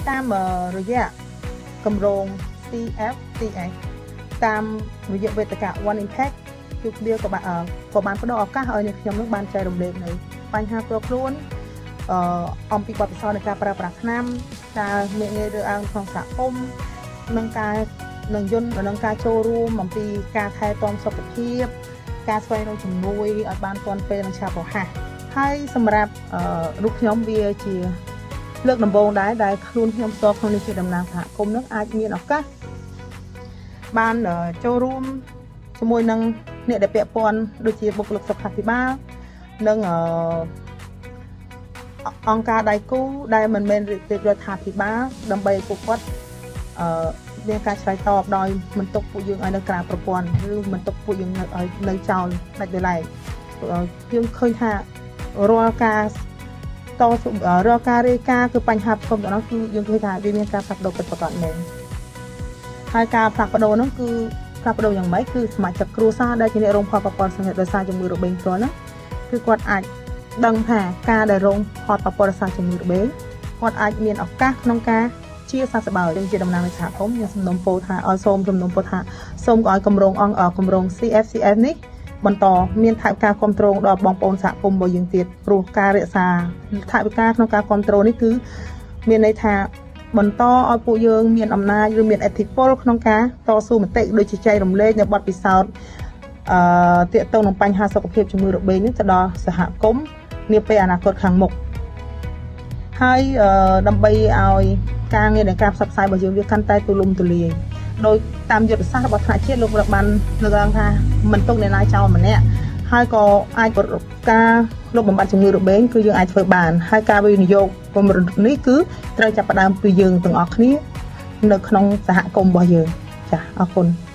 តាមរយៈគម្រោង CFCS តាមរយៈវេទិកា One Impact គឺវាក៏បានផ្ដល់ឱកាសឲ្យអ្នកខ្ញុំនឹងបានចែករំលែកនៅបញ្ហាផ្ទាល់ខ្លួនអំពីបទពិសោធន៍នៃការប្រើប្រាស់ថ្នាំការមានងាយរើសអើងក្នុងសហគមន៍និងការនឹងយន្តនិងការចូលរួមអំពីការថែទាំសុខភាពការស្វែងរកជំនួយឲ្យបានទាន់ពេលនិងឆាប់រហ័សហើយសម្រាប់រូបខ្ញុំវាជាលើកដំបូងដែរដែលខ្លួនខ្ញុំផ្ទាល់ខ្លួននេះជាតំណាងសហគមន៍នឹងអាចមានឱកាសបានចូលរួមជាមួយនឹងអ្នកដែលពាក់ព័ន្ធដូចជាបុគ្គលិកសុខាភិបាលនិងអង្គការដៃគូដែលមិនមែនរដ្ឋាភិបាលដើម្បីឲ្យពួកគាត់មានការឆ្លើយតបដោយមិនទុកពួកយើងឲ្យនៅក្រៅប្រព័ន្ធឬមិនទុកពួកយើងនៅឲ្យនៅចោលដាច់ដោយឡែកយើងឃើញថារាល់ការតស៊ូរាល់ការរាយការណ៍គឺបញ្ហាប្រឈមទាំងនោះគឺយើងឃើញថាវាមានការផ្លាស់ប្ដូរពិតប្រាកដមែនហើយការផ្លាស់ប្ដូរហ្នឹងគឺផ្លាស់ប្ដូរយ៉ាងម៉េចគឺសមាជិកគ្រួសារដែលជាអ្នករងផលប៉ះពាល់សម្រាប់ដោយសារជំងឺរបេងផ្ទាល់ហ្នឹងគឺគាត់អាចដឹងថាការដែលរងផលប៉ះពាល់ដោយសារជំងឺរបេងគាត់អាចមានឱកាសក្នុងការជាសះស្បើយយើងជាតំណាងនៃសហគមន៍យើងសំណូមពរថាឲ្យសូមសំណូមពរថាសូមឲ្យគម្រោងអង្គគម្រោង CFCF នេះបន្តមានថវិកាគ្រប់គ្រងដល់បងប្អូនសហគមន៍របស់យើងទៀតព្រោះការរក្សាថវិកាក្នុងការគ្រប់គ្រងនេះគឺមានន័យថាបន្តឲ្យពួកយើងមានអំណាចឬមានឥទ្ធិពលក្នុងការតស៊ូមតិដូចជាចែករំលែកនៅបទពិសោធន៍ទាក់ទងនឹងបញ្ហាសុខភាពជំងឺរបេងនេះទៅដល់សហគមន៍នាពេលអនាគតខាងមុខហើយដើម្បីឲ្យការងារនៃការផ្សព្វផ្សាយរបស់យើងវាកាន់តែទូលំទូលាយដោយតាមយុទ្ធសាស្ត្ររបស់ថ្នាក់ជាតិលោកបានលើកឡើងថាមិនទុកអ្នកណាចោលម្នាក់ហើយក៏អាចការលុបបំបាត់ជំងឺរបេងគឺយើងអាចធ្វើបានហើយការវិនិយោគគម្រោងនេះគឺត្រូវចាប់ផ្ដើមពីយើងទាំងអស់គ្នានៅក្នុងសហគមន៍របស់យើងចា៎អរគុណ។